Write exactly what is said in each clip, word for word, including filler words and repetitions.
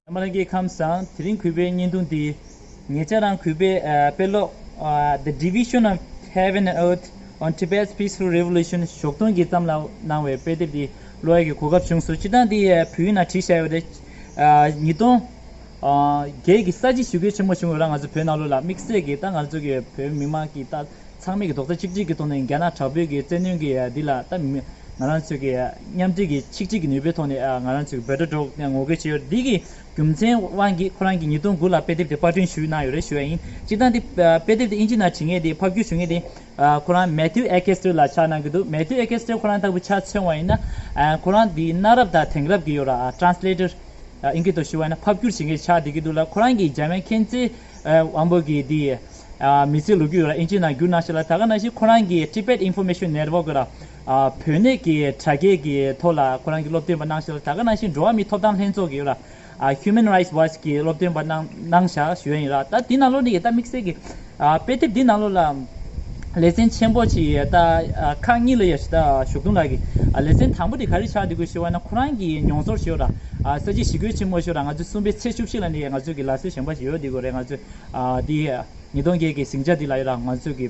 རྣམ་པ་ལྷན་རྒྱས་ཁམས་བཟང་། དེ་རིང་གུས་པའི་བརྙན་ཐུང་འདི་ངེད་ཅག་རང་གུས་པའི་ཨ་དཔེ་ཀློག་ཨ་The Division of Heaven and Earth on Tibet's Peaceful Revolution ཞོགས་དུང་གི་མཚམས་ལ་གནང་བའི་དཔེ་དེབ་འདི་ཀློག་ཡས་ཀྱི་གོ་སྐབས་བྱུང་སོང་། སྤྱིར་བཏང་འདི་ཨ་བོད་ཡིག་ནང་བྲིས་བཞག་ཡོད་རེད། ཨ་ཉིས་སྟོང་ཨ་བརྒྱད་ཀྱི་ས་བྱི་ཞི་རྒོལ་ཆེན་མོ་བྱུང་ཡོད་ར། ང་ཚོ་བོད་ནང་ལོགས་ལ་དམིགས་བསལ་གྱི་ད་ང་ཚོ་གི་བོད་མི་མང་གི་ད་ཚང་མས་ཀྱི་རྡོག་རྩ་གཅིག་སྒྲིལ་གྱི་ཐོག་ནས་རྒྱ་ནག་དྲག་པོའི་གི་བཙན་གནོན་གྱི་འདི་ལ་ད་མི་ང་རང་ཚོས་ཀྱི་མཉམ་འབྲེལ་གྱི་ཆིག་སྒྲིལ་གྱི་ནུས་པའི་ཐོག་ནས་ང་རང་ཚོས་འབོད་སྒྲ་སྒྲོག་ནས་ངོ་རྒོལ་བྱས་ཡོད། འདི་གི་རྒྱུ་མཚན་དབང་གིས་ཁོ་རང་གིས་ཉིས་སྟོང་དགུ་ལ་དཔེ་དེབ་དེ་པར་སྐྲུན་ཞུས་གནང་ཡོད་རེད་ཞུ་བ་ཡིན། སྤྱིར་བཏང་དེ་དཔེ་དེབ་དེ་ཨིན་ཇི་ནང་བྲིས་མཁན་དེ་ཕབ་བསྒྱུར་ཞུ་མཁན་དེ་ཁོ་རང་Matthew Exter ལ་ཕྱག་གནང་གི་འདུག Matthew Exter ཁོ་རང་ལྟ་བུ་ཆ་མཚོན་པ་ཡིན་ན་ཁོ་རང་དེ་གནའ་རབས་དང་དེང་རབས་ཀྱི་ཡོད་ར་translator ཨིན་སྐད་དུ་ཞུ་བ་ཡིན་ན་ཕབ་བསྒྱུར་བྱེད་མཁན་ཆགས་བསྡད་ཀྱི་འདུག་ལ། ཁོ་རང་གིས་འཇར་མན་མཁྱེན་བརྩེ་དབང་པོ་གི་དེ་མི་ཚེ་ལོ་རྒྱུས་ཡོད་ར་ཨིན་ཇི་ནང་བསྒྱུར་གནང་ཞིག་ལ། ད་ག་ནང་བཞིན་ཁོ་རང་གིས་Tibet Information Network ལ་བོད་གནས་ཀྱི་དྲ་རྒྱའི་གི་ཐོག་ལ་ཁོ་རང་གིས་སློབ་སྟོན་པ་གནང་ཞིག་ལ། ད་ག་ནང་བཞིན་འགྲོ་བ་མིའི་ཐོབ་ཐང་ལྷན་ཚོགས་ཀྱི་ཡོད་ར་Human Rights Watch གི་སློབ་སྟོན་པ་གནང་གནང་བཞག་ཞུ་ཡ་ཡིན་ར། ད་དེ་ནང་ལོགས་ནས་ད་དམིགས་བསལ་གྱི་དཔེ་དེབ་འདི་ནང་ལོགས་ལ་ལེ་ཚན་ཆེན་པོ་ཅིག་ད་ཁག་གཉིས་ལ་ཡ་ཞིག་ད་ཞོགས་དུང་ལགས་ཀྱི་ལེ་ཚན་དང་པོ་དེ་ག་རེ་ཆགས་འདུག་གོ་ཞུ་བ་ན། ཁོ་རང་གི་མྱོང་ཚོར་ཞུ་ར་ས་བྱི་ཞི་རྒོལ་ཆེན་མོ་ཞུ་ར་ང་ཚོ་གསུམ་པའི་ཚེས་བཅུ་བཞི་ལ་ནི་ང་ཚོ་གི་ལ་སེ་གཞན་པ་ཞིག་ཡོད་དེ་གོ་རེད། ང་ཚོ་དེ་ཉིས་སྟོང་བརྒྱད་ཀྱི་ཟིང་ཆ་འདི་ལ་ཡོད་ར་ང་ཚོ་གི་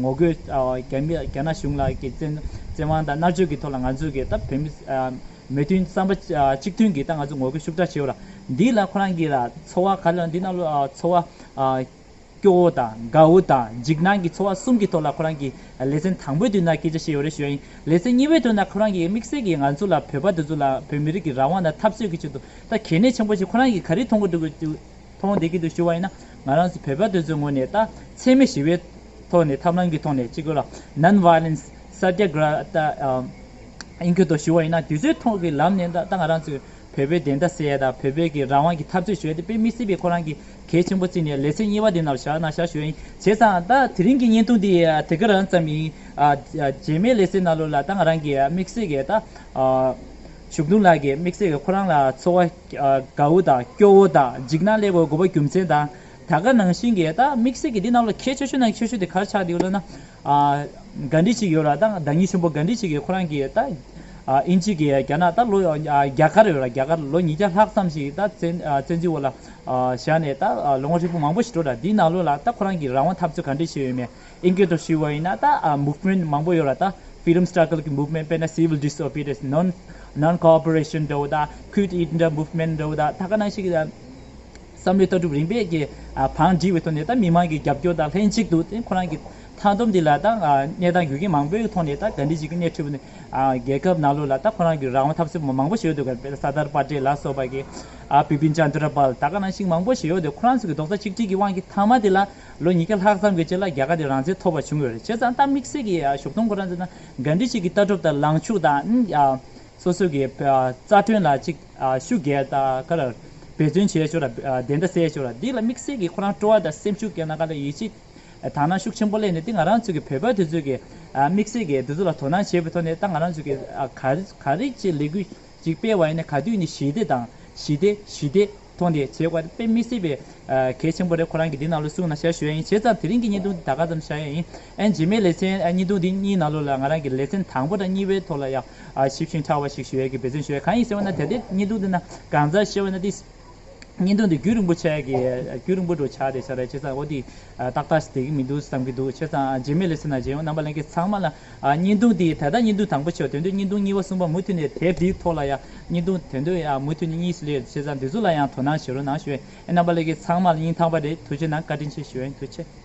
ངོ་རྒོལ་རྒྱ་མི་རྒྱ་ནག་གཞུང་ལ་གི་བཙན་བཙན་དབང་དང་མནར་གཅོད་ཀྱི་ཐོག་ལ་ང་ཚོ་གི་ད་བོད་མི་མོས་མཐུན་བསམ་པ་གཅིག་མཐུན་གྱི་ད་ང་ཚོ་ངོ་རྒོལ་ཤུགས་དྲག་བྱས་ཡོད་ར། འདི་ལ་ཁོ་རང་གི་ར་ཚོར་བ་ག་ལ་འདི་ནང་ལོ་ཚོར་བ་སྐྱོ་བོ་དང་དགའ་བོ་དང་འཇིགས་སྣང་གི་ཚོར་བ་གསུམ་གྱི་ཐོག་ལ་ཁོ་རང་གིས་ལེ་ཚན་དང་པོའི་དུས་ན་སྐད་ཆ་བཤད་ཡོད་རེད་ཞུ་ཡ་ཡིན། ལེ་ཚན་གཉིས་པའི་དུས་ན་ཁོ་རང་གིས་དམིགས་བསལ་གྱིས་ང་ཚོ་ལ་བོད་པ་དེ་ཚོ་ལ་བོད་མི་རིགས་ཀྱི་རང་དབང་དང་འཐབ་རྩོད་ཀྱི་ཆེད་དུ་ད་གལ་གནད་ཆེན་པོ་ཞིག་ཁོ་རང་གིས་ག་རེ་མཐོང་གི་འདུག་གི་འདུག་མཐོང་བསྡད་ཀྱི་འདུག་ཞུ་བ་ཡིན་ན། ང་རང་ཚོ་བོད་པ་དེ་ཚོའི་ངོས་ནས་ད་འཚེ་མེད་ཞི་བའི་ཐོག་ནས་ཐབས་ལམ་གྱི་ཐོག་ནས་གཅིག་གོ་ལ་Non-Violence Satyagraha ད་ཨིན་སྐད་དུ་ཞུ་བ་ཡིན་ན་དུས་ཚོད་ཐོག་གི་ལམ་ནས་ད་ད་ང་རང་ཚོའི་བོད་པའི་བདེན་མཐའ་གསལ་ཡ་དང་བོད་པའི་གི་རང་དབང་གི་འཐབ་རྩོད་ཞུ་ཡ་དེ་དཔེ་མི་སྲིད་པའི་ཁོ་རང་གི་གལ་ཆེན་པོ་བརྩིས་ནས་ལེ་ཚན་གཉིས་པ་དེ་ནང་བཞག་ན་བཞག་ཞུ་ཡ་ཡིན། བྱས་ཙང་ད་དེ་རིང་གི་བརྙན་ཐུང་འདི་དེ་ག་རང་ཙམ་ཡིན། རྗེས་མའི་ལེ་ཚན་ནང་ལོགས་ལ་ད་ང་རང་གི་དམིགས་བསལ་གྱི་ད་ཞོགས་དུང་ལགས་ཀྱི་དམིགས་བསལ་གྱི་ཁོ་རང་ལ་ཚོར་བ་དགའ་བོ་དང་སྐྱོ་བོ་དང་འཇིགས་སྣང་སླེབས་དགོས་པའི་རྒྱུ་མཚན་དང་། ད་ག་ནང་བཞིན་གྱི་ད་དམིགས་བསལ་གྱི་འདི་ནང་ལ་གལ་ཆེ་ཤོས་ནང་གལ་ཆེ་ཤོས་དེ་ག་རེ་ཆགས་འདུག་ལབ་ན། ཨ་གྷན་དྷི་ཅིག་ཡོད་ར་ད་བདག་ཉིད་ཆེན་པོ་གྷན་དྷི་ཅིག་གིས་ཁོ་རང་གིས་ད་ཨ་དབྱིན་ཇི་གི་རྒྱ་ནག་ད་ལོ་ཨ་རྒྱ་གར་ཡོད་ར་རྒྱ་གར་ལོ་ཉིས་བརྒྱ་ལྷག་ཙམ་ཞིག་ད་བཙན་ཨ་བཙན་འཛུལ་འོག་ལ་ཨ་བཞག་ནས་ད་ཨ་ལོ་ངོ་ཧྲིལ་པོ་མང་པོ་ཞིག་འགྲོ་ར། འདིའི་ནང་ལོགས་ལ་ད་ཁོ་རང་གིས་རང་དབང་འཐབ་རྩོད་ག་འདྲས་བྱས་ཡོད་མེད་ཨིན་སྐད་དུ་ཞུས་པ་ཡིན་ན་ད་ཨ་movement མང་པོ་ཡོད་ར། ད་freedom struggle གི་movement དཔེར་ན་civil disobedience, non non cooperation འདྲ་བོ་ད་Quit India movement འདྲ་བོ་ད་ད་ག་ནང་བཞིན་གྱི་ད་བསམ་བློའི་ལྟ་གྲུབ་རིམ་པས་ཀྱི་ཨ་བང་སྒྲིག་པའི་ཐོག་ནས་ད་མི་མང་གི་རྒྱབ་སྐྱོར་དང་ལྷན་གཅིག་ཏུ་དེ་ཁོ་རང་གི་མཐའ་སྡོམ་འདི་ལ་ད་ཨ་གནས་སྟངས་རྒྱུ་རྐྱེན་མང་པོའི་ཐོག་ནས་ད་གྷན་དྷི་ཇི་གི་སྣེ་ཁྲིད་པ་ནས་ཨ་རྒྱལ་ཁབ་ནང་ལོགས་ལ་ད་ཁོ་རང་གི་རང་དབང་འཐབ་རྩོད་མང་པོ་ཞིག་ཡོད་འདུག་ག་དཔེར་ན་སར་དར་པ་ཏེལ་ལ་སོགས་པ་གི་ཨ་བི་པིན་ཅན་དྲ་པཱལ་ད་ག་ནང་བཞིན་མང་པོ་ཞིག་ཡོད་འདུག་ཁོ་རང་ཚོ་གི་རྡོག་རྩ་གཅིག་སྒྲིལ་གྱི་དབང་གིས་མཐའ་མ་དེ་ལ་ལོ་ཉིས་བརྒྱ་ལྷག་ཙམ་གྱི་རྗེས་ལ་རྒྱ་གར་དེ་རང་བཙན་ཐོབ་པ་བྱུང་ཡོད་རེད། བྱས་ཙང་ད་དམིགས་བསལ་གྱི་ཨ་ཞོགས་དུང་ཁོ་རང་ཚོ་ན་གྷན་དྷི་ཇི་གི་ལྟ་གྲུབ་དང་ལངས་ཕྱོགས་དང་ཨ། སོ་སོ་གི་ཨ་རྩ་དོན་ལ་གཅིག་ཨ་ཤུགས་རྒྱག་དང་ག་རེ་འབད་བརྩོན་བྱས་ཆོག་ར་ཨ་བདེན་མཐའ་གསལ་ཆོག་ར། འདི་ལ་དམིགས་བསལ་གྱི་ཁོ་རང་སྤྲོ་བ་དང་སེམས་ཤུགས་རྒྱག་ན་ག་ལ་ཡིད་ཆེས་དང་ན་ཤུགས་ཆེན་པོ་སླེབས་ནས་འདི་ང་རང་ཚོ་གི་བོད་པ་དེ་ཚོ་གི་ཨ་དམིགས་བསལ་གྱི་འདི་ཚོ་ལ་དོ་སྣང་བྱེད་པའི་ཐོག་ནས་ད་ང་རང་ཚོ་གི་ཨ་ག་རེ་ག་རེ་ཅིག་ལས་འགུལ་ཅིག་སྤེལ་བ་ཡིན་ན་ག་དུས་ནས་ཞི་བདེ་དང་ཞི་བདེ་ཞི་བདེ་ཐོག་ནས་བྱེད་དགོས་དཔེ་མི་སྲིད་པའི་ཨ་གལ་ཆེན་པོ་རེད། ཁོ་རང་གིས་འདི་ནང་ལ་གསུངས་ན་ཤར་ཞུ་ཡ་ཡིན། བྱས་ཙང་དེ་རིང་གི་བརྙན་ཐུང་འདི་ད་ག་ཙམ་ཤར་ཡ་ཡིན། ཨན་རྗེས་མའི་ལེ་ཚན་ཨ་བརྙན་ཐུང་འདི་གཉིས་ནང་ལོགས་ལ་ང་རང་གི་ལེ་ཚན་དང་པོ་དང་གཉིས་པའི་ཐོག་ལ་ཡང་ཨ་ཞིབ་ཞིང་ཕྲ་བ་ཞིག་ཞུ་ཡ་གི་འབད་བརྩོན་ཞུ་ཡ་གང་ཡིན་ཟེར་བ་ན་ད་ལྟའི་བརྙན་ཐུང་འདི་ན་གང་ཟག་ཤེས་བ་ན་འདི་བརྙན་ཐུང་འདི་རྒྱུན་རིང་པོ་ཆགས་ཀྱི་རྒྱུན་རིང་པོ་འགྲོ་ཆགས་བསྡད་ཤག་རེད། བྱས་ཙང་འོ་འདི་ཨ་ཏག་ཏག་ཞིག་བསྡད་ཀྱི་མི་འདུག་བསམ་གྱི་འདུག་བྱས་ཙང་ཨ་རྗེས་མའི་ལེ་ཚན་ན་མཇལ་ཡོང་། རྣམ་པ་ལྷན་རྒྱས་ཚང་མ་ལ་ཨ་བརྙན་ཐུང་འདི་ད་ལྟ་བརྙན་ཐུང་དང་པོ་ཆགས་དོན་དུ་བརྙན་ཐུང་གཉིས་པ་གསུམ་པ་མུ་མཐུད་ནས་དེབ་འདིའི་ཐོག་ལ་ཡང་བརྙན་ཐུང་དོན་དུ་ཡང་མུ་མཐུད་ནས་གཉིས་སུ་སླེབས། བྱས་ཙང་འདི་ཚོ་ལ་ཡང་དོ་སྣང་བྱེད་རོགས་གནང་ཞུ། ཨེ་རྣམ་པ་ལྷན་རྒྱས་ཚང་མ་ལ་སྙིང་ཐག་པ་རེད་ཐུགས་རྗེ་གནང་། བཀའ་དྲིན་ཆེ་ཞུ་ཡིན། ཐུགས་རྗེ་ཆེ།